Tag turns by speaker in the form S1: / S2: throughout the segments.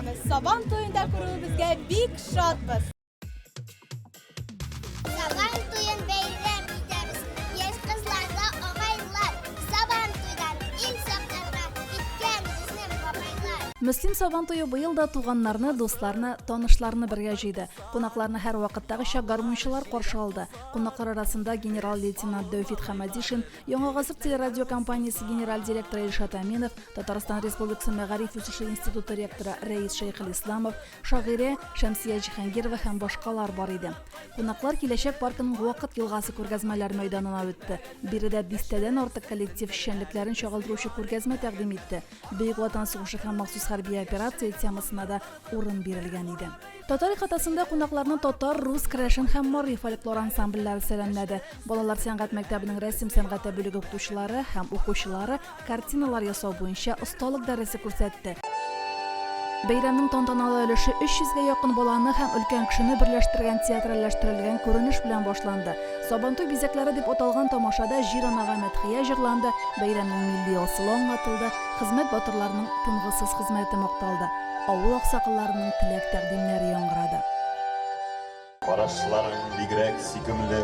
S1: итәбез. Сабан туенда күрүебезгә бик шатбыз.
S2: Сабан туен бәйрәм итәбез. Яшь кызлар да агайлар. Сабан туйдан ил сакларга киткән безнең бабайлар.
S3: Мөслим Сабан туе быел да туганнарны, дусларны, танышларны бергә җыйды. Кунакларны һәрвакыттагыча гармунчылар каршы алды. Кунаклар арасында генерал-лейтенант Дәүфит Хәмәдишин, Яңа гасыр телерадиокомпаниясе генераль директоры Илшат Әминов, Татарстан Республикасы Мәгариф үсеше институты ректоры Рәис Шәйхелисламов, шагыйрә Шәмсия Җиһангирова һәм башкалар бар иде. Кунаклар Киләчәк паркының Вакыт елгасы күргәзмәләр мәйданына үтте. Биредә дистәдән артык коллектив эшчәнлекләрен чагылдыручы күргәзмә тәкъдим итте. Бөек Ватан сугышы һәм махсус хәрби операция темасына да урын бирелгән иде. Татар ихатасында кунакларны татар, рус, керәшен һәм мари фольклор ансамбльләре сәламләде. Балалар сәнгать мәктәбенең рәсем сәнгате бүлеге укытучылары һәм укучылары картиналар ясау буенча осталык дәресе күрсәтте. Бәйрәмнең тантаналы өлеше 300 гә якын баланы һәм өлкән кешене берләштергән театральләштерелгән күренеш белән башланды. Сабантуй бизәкләре дип аталган тамашада Җир-анага мәдхия җырланды, бәйрәмнең милли асылы аңлатылды, хезмәт батырларының тынгысыз хезмәте макталды, авыл аксакалларының теләк-тәкъдимнәре яңгырады.
S4: Карашларың бигрәк сөйкемле,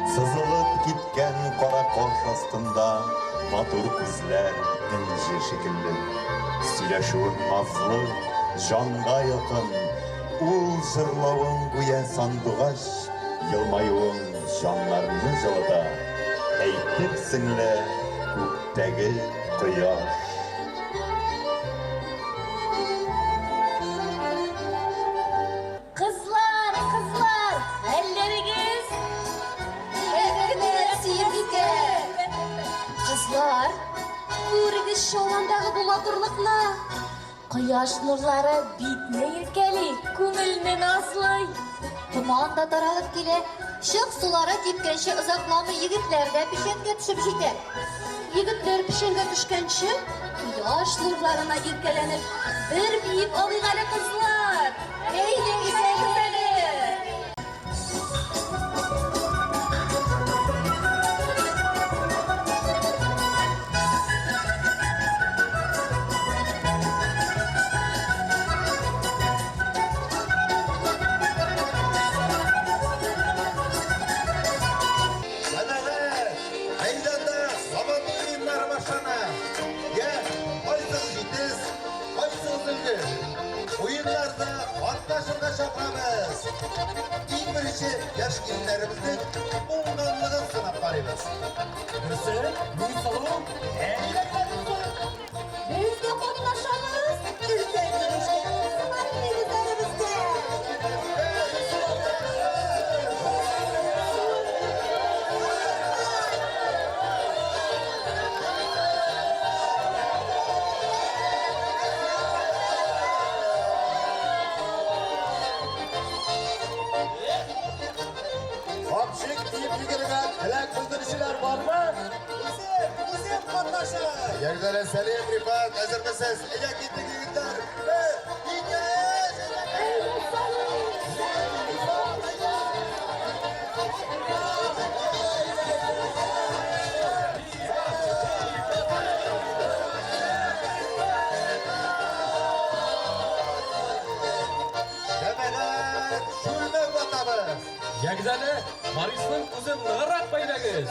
S4: Сызылып киткән кара каш астында Матур күзләр энҗе шикелле. Сөйләшүең назлы, җанга якын, Ул җырлавың гүя сандугач, Елмаюың җаннарны җылыта, Әйтерсең лә күктәге кояш.
S5: Кызлар, кызлар, хәлләрегез? Әйбәт, Сөембикә. Кызлар, күрегез чоландагы бу матурлыкны. Кояш нурлары битне иркәли, күңелне назлый.
S6: Томан да таралып килә. Чык сулары кипкәнче озакламый егетләр дә печәнгә төшеп җитә.
S5: Егетләр печәнгә төшкәнче, кояш нурларына иркәләнеп, бер биеп алыйк әле, кызлар! Әйдәгез әле!
S7: Җәмәгать, мәйданда Сабантуй уеннары башлана. Я, кайсыгыз җитез, кайсыгыз өлгер. Уеннарда катнашырга чакырабыз. Иң беренче яшь киленнәребезнең уңганлыгын сынап карыйбыз. Гөлсем, Миңсылу, әйдәгез әле.
S5: Без дә катнашабыз. Өлкән
S7: Капчык киеп йөгерергә теләк белдерүчеләр бармы? Үзем, үзем катнаша! Ягъдәле Сәлим, Рифат, әзермесез? Әйдә киттек, егетләр! Бер, ике, өч! Җәмәгать, чүлмәк ватабыз!
S8: Ягез әле, Марисның үзен ныграк бәйләгез.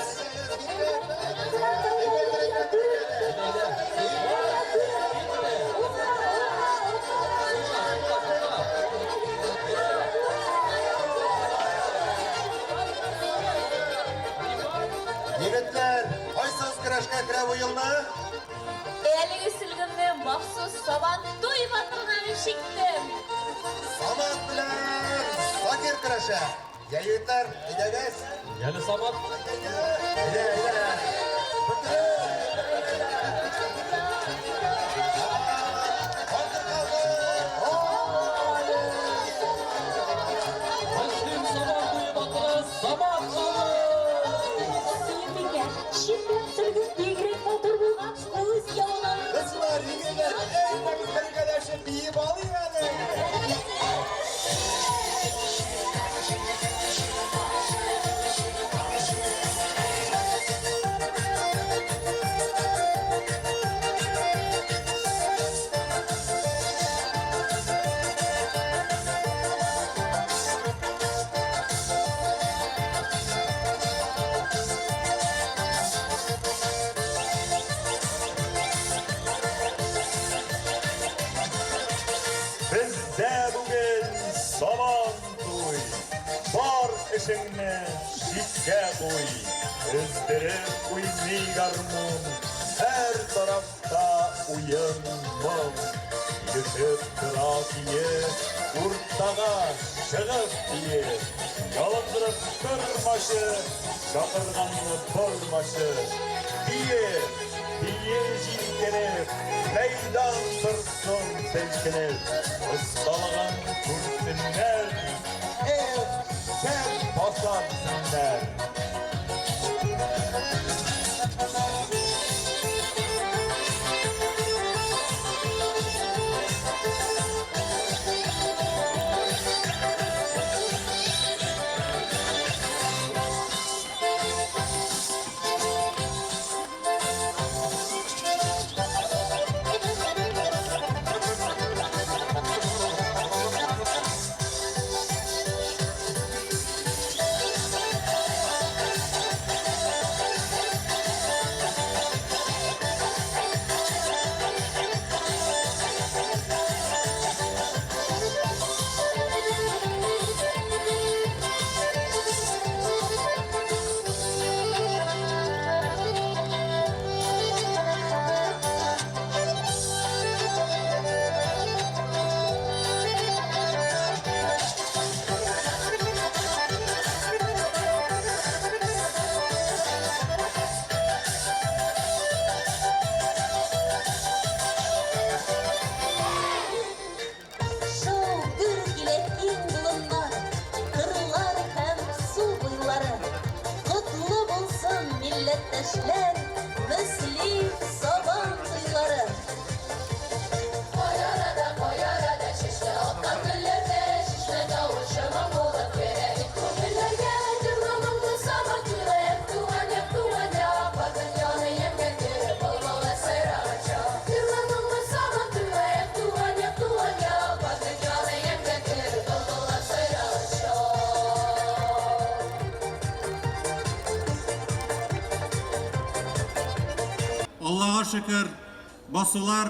S7: Егетләр, кайсыгыз көрәшкә керә бу елны?
S5: Әлеге сөлгемне махсус Сабантуй батырына дип чиктем.
S7: Самат белән Закир көрәшә. Я, егетләр, әйдәгез.
S8: Яле, Самат.
S7: Әйдә, әйдә.
S8: Мөслим Сабан туе батыры Самат улы!
S5: Сөембикә, чиккән сөлгең бигрәк матур булган, күз явын алыр.
S7: Кызлар, егетләр, әйдәгез бергәләшеп биеп алыйк әле.
S4: Сабан туй! Бар эшеңне читкә куй, Өздереп уйный гармун, Һәр тарафта уен моң. Килешеп тора көе, Уртага чыгып бие. Ялындырып тормачы, Чакырганны бормачы. Бие, бие җилкенеп, Мәйдан торсын селкенеп. Осталыгын күрсеннәр, Эх, шәп баса дисеннәр.
S5: Шау гөр килә киң болыннар, кырлар һәм су буйлары. Котлы булсын, милләттәшләр, Мөслим Сабан туйлары!
S9: Кай арада, кай арада чәчкә аткан гөлләрдә Чишмә тавышы моң булып керә бит күңелләргә. Җырлы моңлы Сабан туйга як, туган як, туган як, Бар дөньяны ямьгә төреп былбыллар сайраган чак. Җырлы моңлы Сабан туйга як, туган як, туган як, Бар дөньяны ямьгә төреп былбыллар сайраган чак.
S10: Аллага шөкер, басулар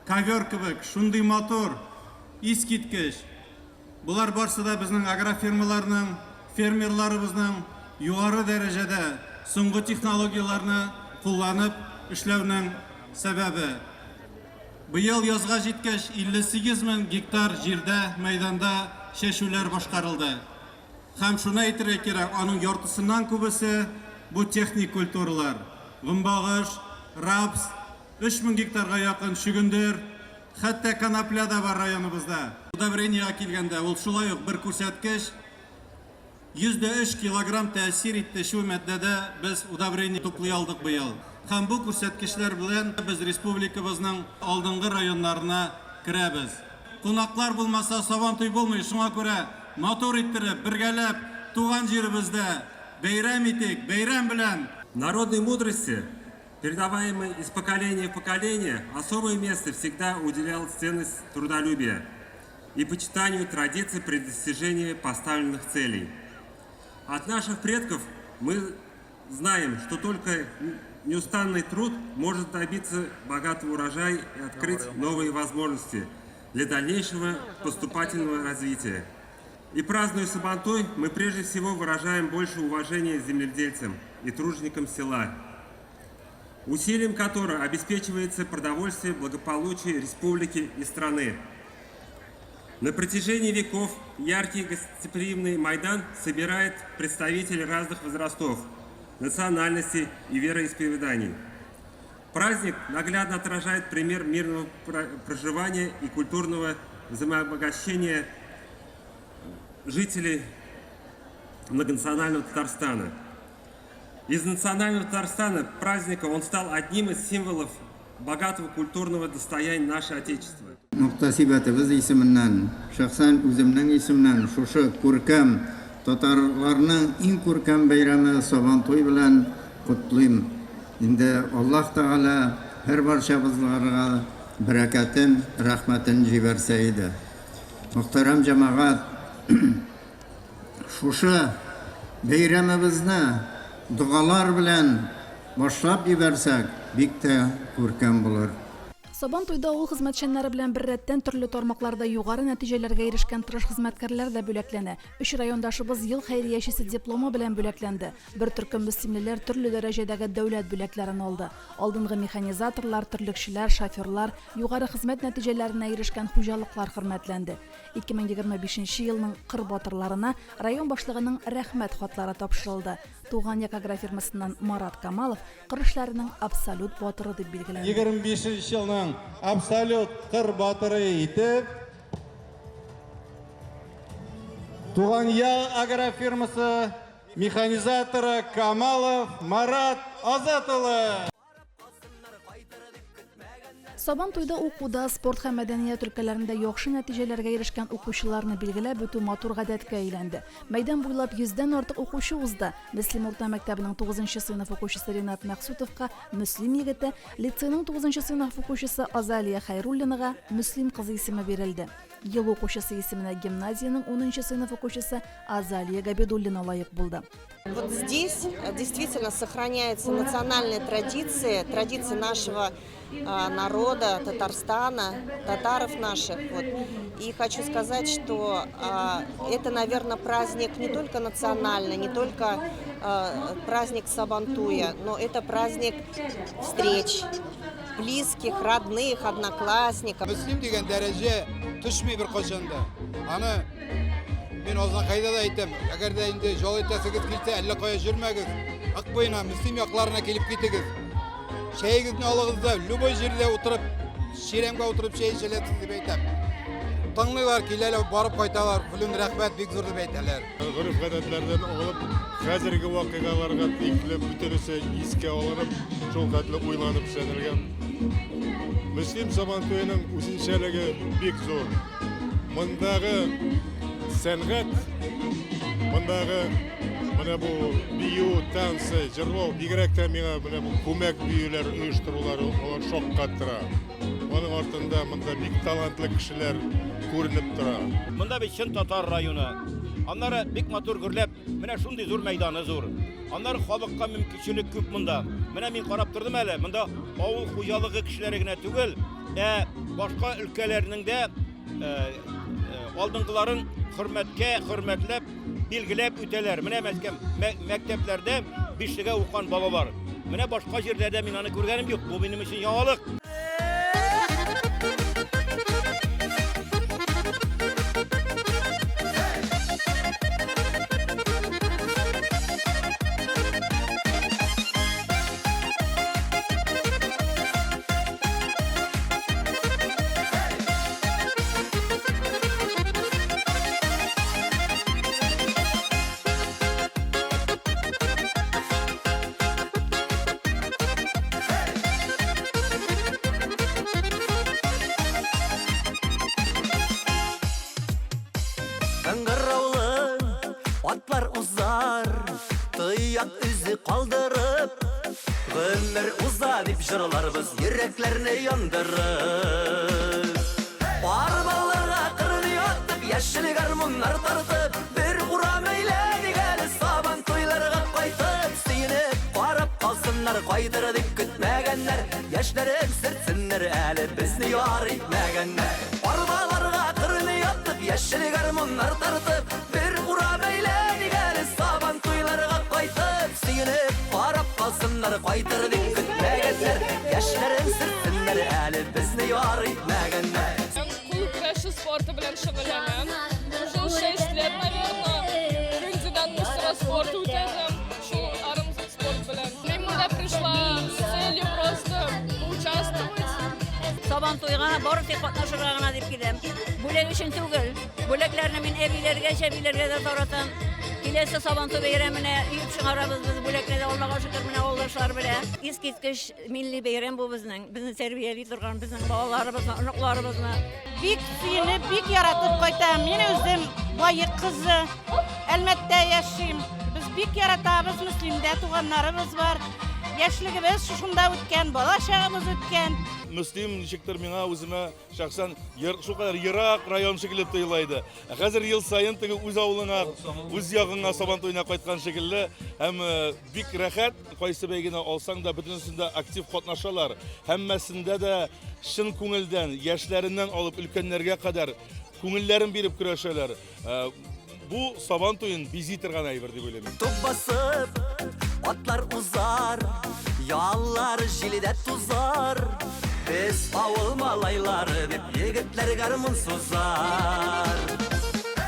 S10: ковер кебек, шундый матур, искиткеч. Болар барсы да безнең агрофирмаларның, фермерларыбызның югары дәрәҗәдә соңгы технологияләрне кулланып эшләүнең сәбәбе. Быел язга җиткәч 58 мең гектар җирдә, мәйданда чәчүләр башкарылды. Һәм шуны әйтергә кирәк, аның яртысыннан күбесе бу техник культуралар, гөнбагыш, рапс, 3000 гектарга якын чөгендер, хәтта конопля да бар районыбызда. Удобрениегә килгәндә, ул шулай ук бер күрсәткеч, 103 килограмм тәэсир итте шул матдәдә без удобрение туплый алдык быел. Һәм бу күрсәткечләр белән без республикабызның алдынгы районнарына керәбез. Кунаклар булмаса, Сабантуй булмый, шуңа күрә матур иттереп, бергәләп туган җиребездә бәйрәм итик, бәйрәм белән!
S11: Народной мудрости, передаваемой из поколения в поколение, особое место всегда уделял ценность трудолюбия и почитанию традиций при достижении поставленных целей. От наших предков мы знаем, что только неустанный труд может добиться богатого урожая и открыть новые возможности для дальнейшего поступательного развития. И празднуя Сабантуй, мы прежде всего выражаем больше уважения земледельцам и труженикам села, усилием которого обеспечивается продовольствие, благополучие республики и страны. На протяжении веков яркий гостеприимный Майдан собирает представителей разных возрастов, национальностей и вероисповеданий. Праздник наглядно отражает пример мирного проживания и культурного взаимообогащения жителей многонационального Татарстана. Из национального Татарстана праздника он стал одним из символов богатого культурного достояния нашего Отечества.
S12: Мөхтәсибәтебез исеменнән, шәхсән үземнең исемнән шушы күркәм, татарларның иң күркәм бәйрәме Сабантуй белән котлыйм. Инде Аллаһ Тәгалә һәрбарчабызларга бәрәкәтен, рәхмәтен җибәрсә иде. Мөхтәрәм җәмәгать, шушы бәйрәмебезне догалар белән башлап җибәрсәк, бик тә күркәм булыр.
S3: Сабан туйда авыл хезмәтчәннәре белән беррәттән төрле тармакларда югары нәтиҗәләргә ирешкән тырыш хезмәткәрләр дә бүләкләнә. Өч райондашыбыз Ел хәйриячесе дипломы белән бүләкләнде. Бер төркем мөслимлеләр төрле дәрәҗәдәге дәүләт бүләкләрен алды. Алдынгы механизаторлар, терлекчеләр, шоферлар, югары хезмәт нәтиҗәләренә ирешкән хуҗалыклар хөрмәтләнде. 2025 нче елның кыр батырларына район башлыгының Рәхмәт хатлары тапшырылды. Туган як агрофирмасыннан Марат Камалов кыр эшләренең абсолют батыры дип билгеләнде.
S10: 25 нче елның абсолют кыр батыры итеп Туган як агрофирмасы механизаторы Камалов Марат Азат улы.
S3: Сабан туйда укуда, спорт һәм мәдәният өлкәләрендә яхшы нәтиҗәләргә ирешкән укучыларны билгеләп үтү матур гадәткә әйләнде. Мәйдан буйлап йөздән артык укучы узды. Мөслим урта мәктәбенең тугызынчы сыйныф укучысы Ринат Мәкъсүтовка Мөслим егете, лицейның тугызынчы сыйныф укучысы Азалия Хәйруллинага Мөслим кызы исеме бирелде. Ел укучысы исеменә гимназиянең унынчы сыйныф укучысы Азалия Габидуллина лаек булды.
S13: Вот здесь э, действительно сохраняются национальные традиции, традиции нашего э, народа, Татарстана, татаров наших. Вот. И хочу сказать, что э, это, наверное, праздник не только национальный, не только праздник Сабантуя, но это праздник встреч, близких, родных, одноклассников.
S14: Мөслим дигән дәрәҗә төшми беркайчан да. Аны мин Азнакайда да әйтәм, әгәр дә инде ял итәсегез килсә, әллә кая йөрмәгез. Ык буена, Мөслим якларына килеп китегез. Чәегезне алыгыз да, любой җирдә утырып, чирәмгә утырып чәй эчәләрсез дип әйтәм. Тыңлыйлар, киләләр, барып кайталар. Флүн рәхмәт, бик зур дип әйтәләр.
S15: Гореф-гадәтләрдән алып, хәзерге вакыйгаларга тикле бөтенесе искә алынып, шул хәтле уйланып эшләнелгән. Мөслим Сабантуеның үзенчәлеге бик зур. Мондагы сәнгать, мондагы менә бу бию, танцы, җырлау, бигрәк тә миңа менә бу күмәк биюләр оештырулары алар шаккаттыра. Аның артында монда бик талантлы кешеләр күренеп тора.
S16: Монда бит чын татар районы. Аннары бик матур гөрләп, менә шундый зур мәйданы зур. Аннары халыкка мөмкинчелек күп монда. Менә мин карап тордым әле, монда авыл хуҗалыгы кешеләре генә түгел, ә башка өлкәләрнең дә э, э, алдынгыларын хөрмәткә, хөрмәтләп, билгеләп үтәләр. Менә мәскәм мәктәпләрдә бишлегә укыган балалар. Менә башка җирләрдә мин аны күргәнем юк. Бу минем өчен яңалык.
S17: Кыңгыраулы атлар узар, тояк эзе калдырып, Гомер уза дип җырларбыз, йөрәкләрне яндырып. Арбаларга кырын ятып, яшел гармуннар тартып, бер урам әйләник әле сабан туйларга кайтып, сөенеп карап калсыннар, кайтыр дип көтмәгәннәр, яшьләрен сөртсеннәр әле безне яр итмәгәннәр. Арбаларга кырын ятып, яшел гармуннар тартып, бер урам әйләник әле сабан туйларга кайтып, сөенеп карап калсыннар, кайтыр дип көтмәгәннәр, яшьләрен сөртсеннәр әле безне яр итмәгәннәр.
S18: Кул көрәше спорты белән шөгыльләнәм. Уже 6 лет, наверное. Беренчедән мастера спорта үтәдем. Шул армспорт белән. Мин монда пришла с целью просто поучаствовать.
S19: Сабан туйга бары тик катнашырга гына дип киләм. Бүләк өчен түгел. Бүләкләрне мин әбиләргә, чәбиләргә дә таратам. Киләсе Сабан туй бәйрәменә өеп чыгарабыз без бүләкләрне, Аллага шөкер, менә авылдашлар белән. Искиткеч милли бәйрәм бу безнең. Безне тәрбияли торган, безнең балаларыбызны, оныкларыбызны.
S20: Бик сөенеп, бик яратып кайтам. Мин үзем Баек кызы, Әлмәттә яшим. Без бик яратабыз, Мөслимдә туганнарыбыз бар. Яшьлегебез шушында үткән, бала чагыбыз үткән.
S15: Мөслим ничектер миңа үземә шәхсән шулкадәр ерак район шикелле тоела иде. Ә хәзер ел саен теге үз авылыңа, үз ягыңа Сабан туена кайткан шикелле һәм бик рәхәт, кайсы бәйгене алсаң да бөтенесендә актив катнашалар. Һәммәсендә дә чын күңелдән, яшьләреннән алып өлкәннәргә кадәр күңелләрен биреп көрәшәләр. Бу Сабан туен бизи торган әйбер дип уйлыйм.
S17: Туп басып, атлар узар, яллар җилдә тузар. Без авыл малайлары дип егетләр гармун сузар.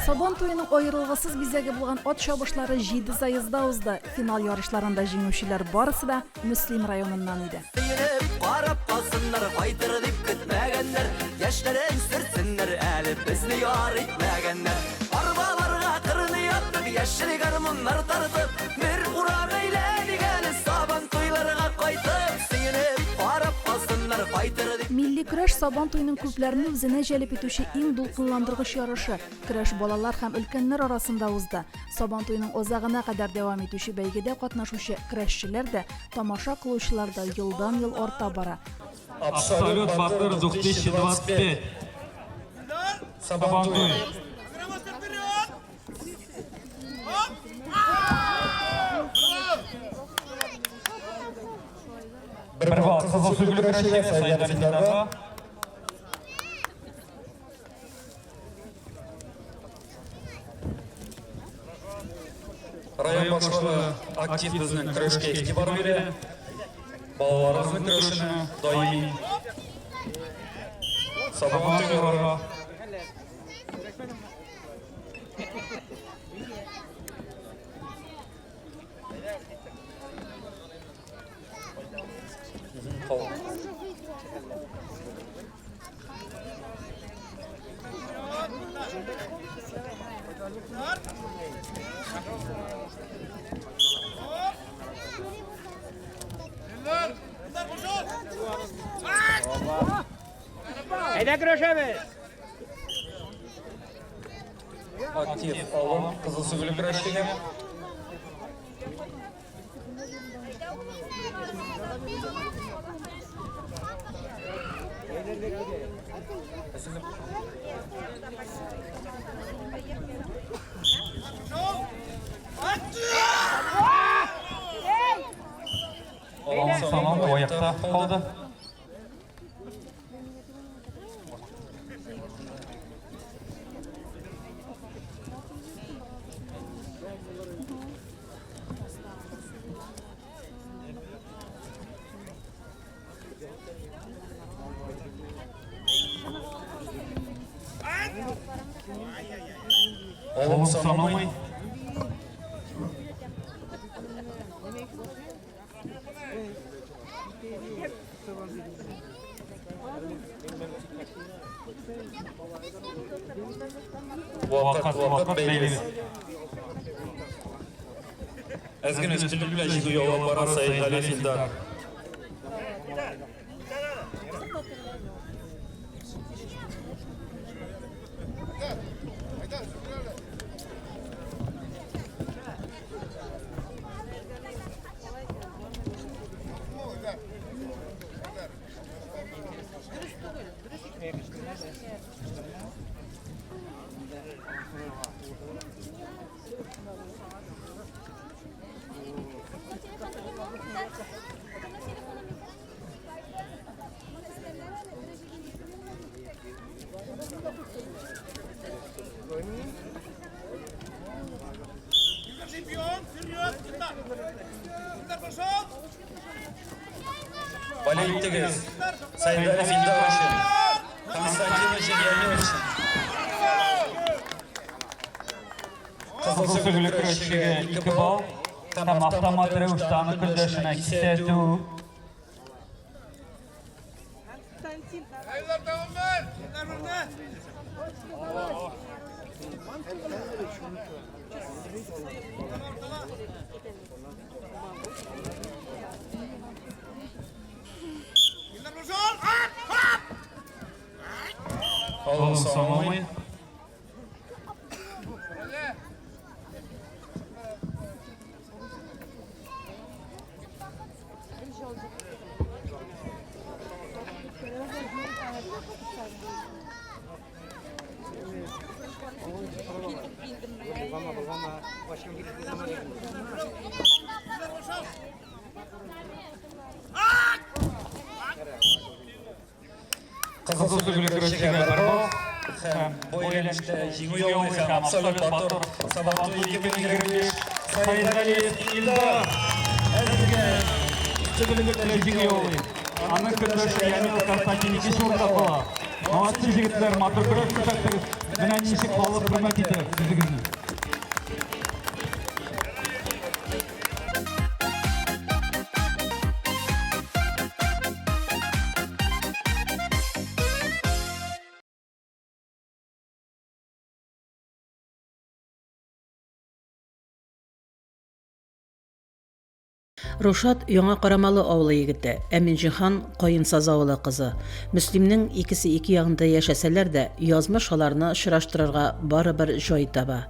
S3: Сабан туеның аерылгысыз бизәге булган ат чабышлары җиде заездда узды. Финал ярышларында җиңүчеләр барысы да Мөслим районыннан иде.
S17: Сөенеп карап калсыннар, кайтыр дип көтмәгәннәр, яшьләрен сөртсеннәр әле безне яр итмәгәннәр. Арбаларга кырны ятып, яшел гармуннар тартып, бер урам әйләник әле Сабан туйларга кайтып, сөенеп карап калсыннар, кайтыр дип.
S3: Милли көрәш Сабан туеның күпләрне үзенә җәлеп итүче иң дулкынландыргыч ярышы. Көрәш балалар һәм өлкәннәр арасында узды. Сабан туеның азагына кадәр дәвам итүче бәйгедә катнашучы көрәшчеләр дә, тамаша кылучылар да елдан-ел арта бара.
S8: Абсолют батыр 2025. Сабантуй. Бер балл Кызыл Сөгеле көрәшчегә Сәйдәлев Илдарга.
S21: Район башлыгы актив безнең көрәшкә игътибар бирә. Балаларыбызның көрәшенә даими Сабан туйларга.
S16: Әйдә көрәшәбез!
S21: Актив алым Кызыл Сөгеле көрәшчегә.
S8: Алан Саман аякта калды. Алым санамый.
S21: Вакыт, вакыт бәйлибез. Әз генә өстенлек белән җиңү яулап бара Сәетгалиев Илдар. Болеть итегез. Сәйдәлев Илдар өчен. Константин өчен, Ямил өчен.
S8: Кызыл сөгеле көрәшчегә 2 балл һәм автомат рәвештә аны көндәшенә кисәтү. Алым санамый.
S21: Кызыл сөлгеле көрәшчегә бер балл һәм бу әйләнештә җиңү яулый һәм абсолют батыр Сабантуй 2025 Саидгалиев Илдар әлегә өстенлек белән җиңү яулый. Аның көндәше Ямил Константин икенче урында кала. Молодцы, егетләр, матур көрәш күрсәттегез. Менә ничек халык хөрмәт итә үзегезне.
S1: Рушат Яңа Карамалы авылы егете, ә Минҗиһан Каенсаз авылы кызы. Мөслимнең икесе ике ягында яшәсәләр дә, язмыш аларны очраштырырга барыбер җай таба.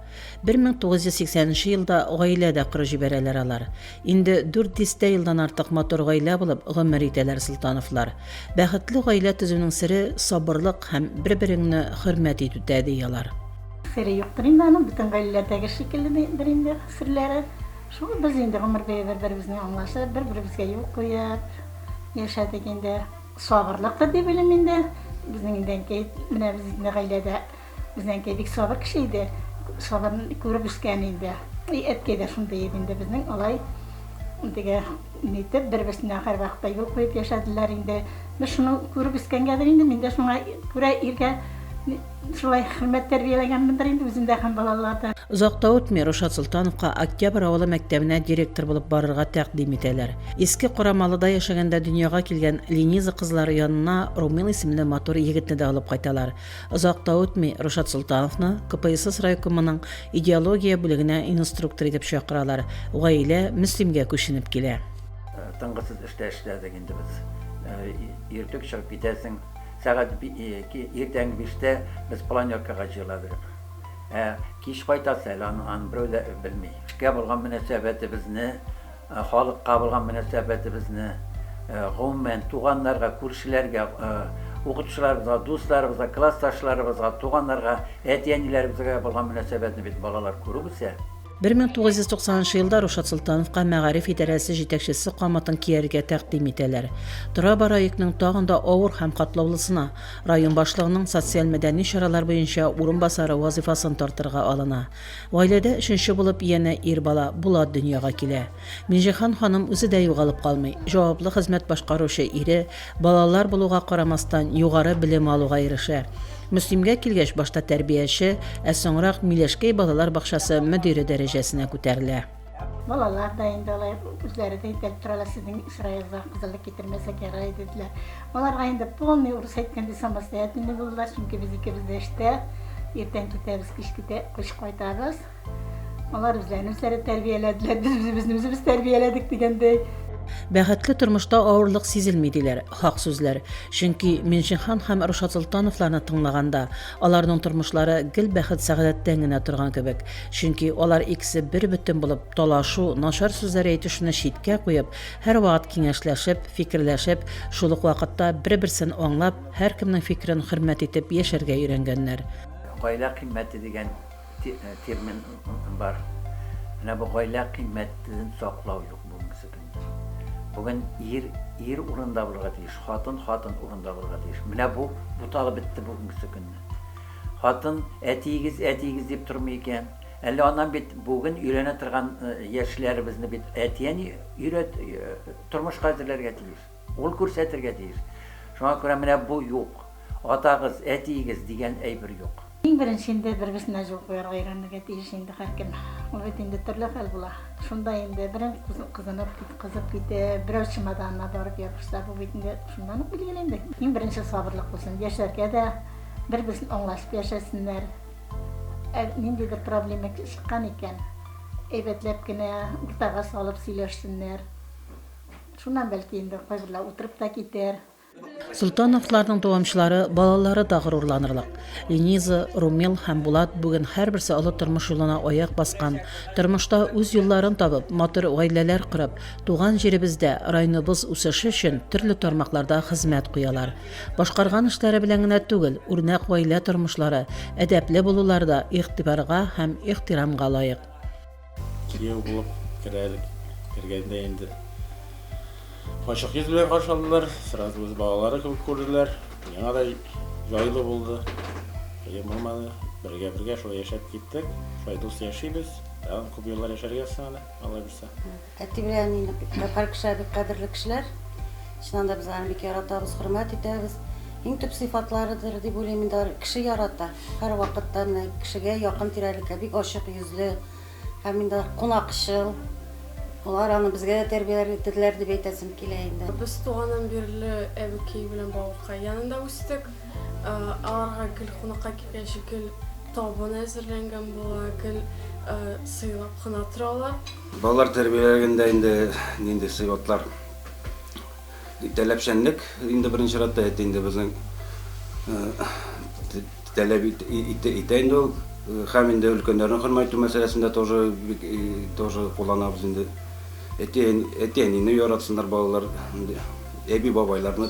S1: 1980 нче елда гаилә дә корып җибәрәләр алар. Инде дүрт дистә елдан артык матур гаилә булып гомер итәләр Солтановлар. Бәхетле гаилә төзүнең сере, сабырлык һәм бер-береңне хөрмәт итүдә, ди алар.
S22: Сере юктыр инде аның, бөтен гаиләләрдәге шикелледер инде серләре. Шул без инде гомер буе бер-беребезне аңлашып, бер-беребезгә юл куеп яшәдек инде. Сабырлыктыр дип уйлыйм инде. Безнең инде әнкәй, менә без инде гаиләдә Безнең әнкәй бик сабыр кеше иде. Сабырын күреп үскән инде. И әткәй дә шундый иде инде безнең алай теге нитеп бер-берсенә һәрвакытта юл куеп яшәделәр инде. Без шуны күреп үскәнгәдер инде, мин дә шуңа күрә иргә шулай хөрмәт тәрбияләгәнмендер инде үземдә һәм балаларда.
S1: Озак та үтми, Рушат Солтановка Октябрь авылы мәктәбенә директор булып барырга тәкъдим итәләр. Иске Карамалыда яшәгәндә дөньяга килгән Лениза кызлары янына Румил исемле матур егетне дә алып кайталар. Озак та үтми, Рушат Солтановны КПСС райкомының идеология бүлегенә инструктор итеп чакыралар. Гаилә Мөслимгә күченеп килә.
S23: Тынгысыз эштә эшләдек инде без. Иртүк чыгып китәсең. Сәгать иртәнге биштә без планеркага җыела идек. Ә кич кайтасы әле, аны берәү дә белми. Эшкә булган мөнәсәбәтебезне Халыкка булган мөнәсәбәтебезне, гомумән, туганнарга, күршеләргә, укытучыларыбызга, дусларыбызга, классташларыбызга, туганнарга, әти-әниләребезгә булган мөнәсәбәтне бит балалар күреп үсә.
S1: 1990 нчы елда Рушат Солтановка мәгариф идарәсе җитәкчесе камытын кияргә тәкъдим итәләр. Тора-бара йөкнең тагын да авыр һәм катлаулысына, район башлыгының социаль-мәдәни чаралар буенча урынбасары вазыйфасын тартырга алына. Гаиләдә өченче булып янә ир бала, Булат дөньяга килә. Минҗиһан ханым үзе дә югалып калмый, җаваплы хезмәт башкаручы ире, балалар булуга карамастан, югары белем алуга ирешә. Мөслимгә килгәч, башта тәрбияче, ә соңрак Миләшкәй балалар бакчасы мөдире дәрәҗәсенә күтәрелә.
S22: Балалар да инде алай үзләре дә әйтеп торалар, сезнең чыраегызга кызыллык китермәсәк ярар иде, диделәр. Аларга инде полный урыс әйткәндәй самостоятельный булдылар, чөнки без икебез дә эштә, иртән китәбез, кич китә, кич кайтабыз. Алар үзләрен үзләре тәрбияләделәр, без үзебезне үзебез тәрбияләдек дигәндәй.
S1: Бәхетле тормышта авырлык сизелми, диләр. Хак сүзләр. Чөнки Минҗиһан һәм Рушат Солтановларны тыңлаганда, аларның тормышлары гел бәхет-сәгадәттән генә торган кебек. Чөнки алар икесе бербөтен булып, талашу, начар сүзләр әйтешүне читкә куеп, һәрвакыт киңәшләшеп, фикерләшеп, шул ук вакытта бер-берсен аңлап, һәркемнең фикерен хөрмәт итеп яшәргә өйрәнгәннәр.
S23: Гаилә кыйммәте дигән термин бар. Менә бу гаилә кыйммәтен саклау юк бүгенгесе көндә. Бүген ир ир урында булырга тиеш, хатын хатын урында булырга тиеш. Менә бу буталып бетте бүгенгесе көндә. Хатын әтиегез, әтиегез дип тормый икән. Әллә аннан бит бүген өйләнә торган яшьләребезне бит әти-әни өйрәт, тормышка әзерләргә тиеш. Ул күрсәтергә тиеш. Шуңа күрә менә бу юк. Атагыз, әтиегез дигән әйбер юк.
S22: Иң беренче инде бер-берсенә җул куярга өйрәнергә тиеш инде һәркем. Ул бит инде төрле хәл була. Шунда инде берең кызынып, кызып китә, берәү чемоданына барып ябышса, бу бит инде шуннан ук билгеле инде. Иң беренче сабырлык булсын. Яшәргә дә бер-берсен аңлашып яшәсеннәр. Ә ниндидер проблема чыккан икән, әйбәтләп кенә уртага салып сөйләшсеннәр. Шуннан бәлки инде кайберләр утырып та китәр.
S1: Солтановларның дәвамчылары, балалары да горурланырлык. Лениза, Румил һәм Булат бүген һәрберсе олы тормыш юлына аяк баскан, тормышта үз юлларын табып, матур гаиләләр корып, туган җиребездә, районыбыз үсеше өчен төрле тармакларда хезмәт куялар. Башкарган эшләре белән генә түгел, үрнәк гаилә тормышлары, әдәпле булулары да игътибарга һәм ихтирамга лаек.
S2: Кияү булып керә, кергәндә инде ачык йөз белән каршы алдылар, сразу үз балалары кебек күрделәр. Миңа да җайлы булды. Кыен булмады. Бергә-бергә шулай яшәп киттек. Шулай дус яшибез. Тагын күп еллар яшәргә язсын әле, Алла бирсә.
S6: Әти белән әнине һәр кешегә бик кадерле кешеләр. Чыннан да без аларны бик яратабыз, хөрмәт итәбез. Иң төп сыйфатларыдыр дип уйлыйм инде, алар кеше ярата. Һәрвакытта менә кешегә якын тирәлеккә бик ачык йөзле һәм инде кунакчыл. Алар аны безгә дә тәрбияләделәр дип әйтәсем килә инде.
S7: Без туганнан бирле әбекәй белән бабакай янында үстек. Аларга гел кунакка килгәнче гел табын әзерләнгән була, гел сыйлап кына торалар.
S24: Балалар тәрбияләгәндә инде нинди сыйфатлар? Таләпчәнлек инде беренче чиратта әти инде безнең таләп итә инде ул. Һәм инде өлкәннәрне хөрмәт итү мәсьәләсендә тоже бик тоже кулланабыз инде. Әти әти-әнине яратсыннар балалар. Әби-бабайларны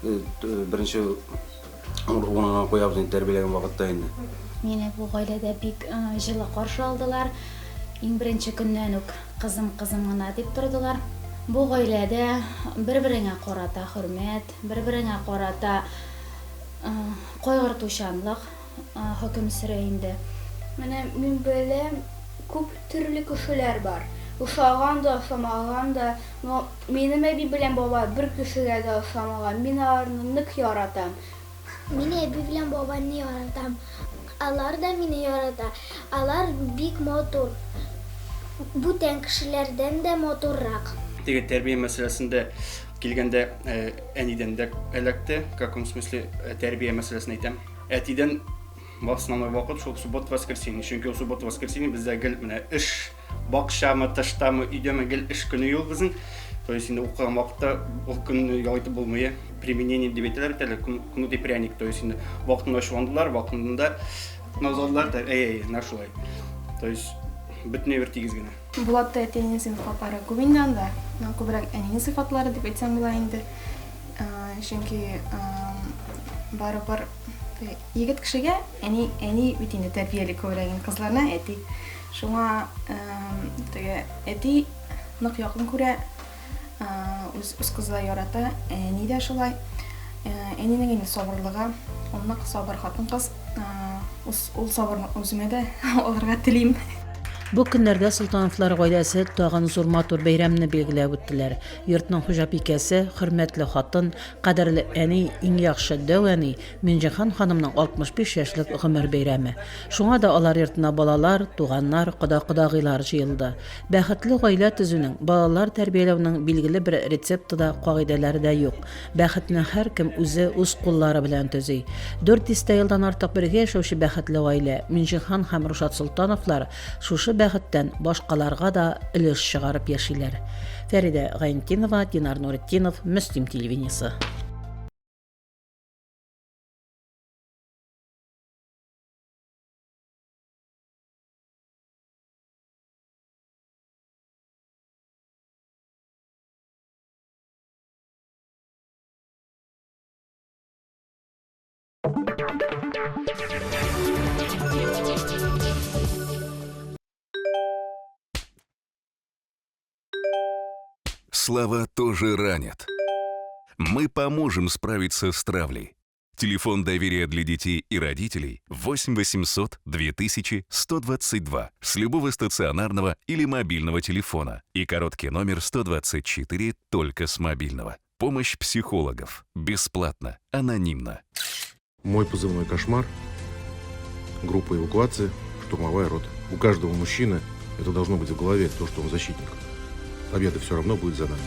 S24: беренче урынга куябыз инде тәрбияләгән вакытта инде.
S25: Мине бу гаиләдә бик җылы каршы алдылар. Иң беренче көннән үк кызым, кызым гына дип тордылар. Бу гаиләдә бер-береңә карата хөрмәт, бер-береңә карата кайгыртучанлык хөкем сөрә инде.
S26: Менә мин беләм, күп төрле кешеләр бар. Ошаган да, ошамаган да. Но минем әби белән бабай бер кешегә дә ошамаган. Мин аларны нык яратам.
S27: Мин әби белән бабайны яратам. Алар да мине ярата. Алар бик матур. Бүтән кешеләрдән дә матуррак.
S28: Теге тәрбия мәсьәләсендә килгәндә, әнидән дә эләкте. В каком смысле тәрбия мәсьәләсен әйтәм. Әтидән в основной вакыт шул суббота воскресенье. Чөнки ул суббота воскресенье бездә гел менә эш Бакчамы, тыштамы, өйдәме, гел эш көне юл безнең. То есть инде укыган вакытта ул көнне ял итеп булмый. Применение дип әйтәләр бит әле, кнут и пряник. То есть инде вакытында ачуландылар, вакытында назладылар, әй, әй, менә шулай. То есть бөтенләй бер тигез генә.
S29: Булатта әти-әнинең сыйфатлары күп инде анда. Но күбрәк әнинең сыйфатлары дип әйтсәм була инде. Чөнки барыбер егет кешегә әни, әни бит инде тәрбияли күбрәк инде кызларны, әти. Шуңа теге әти нык якын күрә, үз үз кызы да ярата, әни дә шулай. Әнинең инде сабырлыгы, ул нык сабыр хатын-кыз. Ул сабырлыкны үземә дә алырга телим.
S1: Бу көннәрдә Солтановлар гаиләсе тагын зур матур бәйрәмне билгеләп үттеләр. Йортның хуҗабикәсе, хөрмәтле хатын, кадерле әни, иң яхшы дәү әни, Минҗиһан ханымның 65 яшьлек гомер бәйрәме. Шуңа да алар йортына балалар, туганнар, кода-кодагыйлар җыелды. Бәхетле гаилә төзүнең, балалар тәрбияләүнең билгеле бер рецепты да, кагыйдәләре дә юк. Бәхетне һәркем үзе үз куллары белән төзи. Дүрт дистә елдан артык бергә яшәүче бәхетле гаилә, Минҗиһан һәм Рушат Солтановлар шушы бәхеттән башкаларга да өлеш чыгарып яшиләр. Фәридә Гайнтинова, Динар Нуретдинов, Мөслим телевидениесе.
S30: Слова тоже ранят. Мы поможем справиться с травлей. Телефон доверия для детей и родителей 8 800 2122 с любого стационарного или мобильного телефона и короткий номер 124 только с мобильного. Помощь психологов. Бесплатно, анонимно.
S31: Мой позывной «Кошмар», группа эвакуации, штурмовая рота. У каждого мужчины это должно быть в голове, то, что он защитник. Победа все равно будет за нами.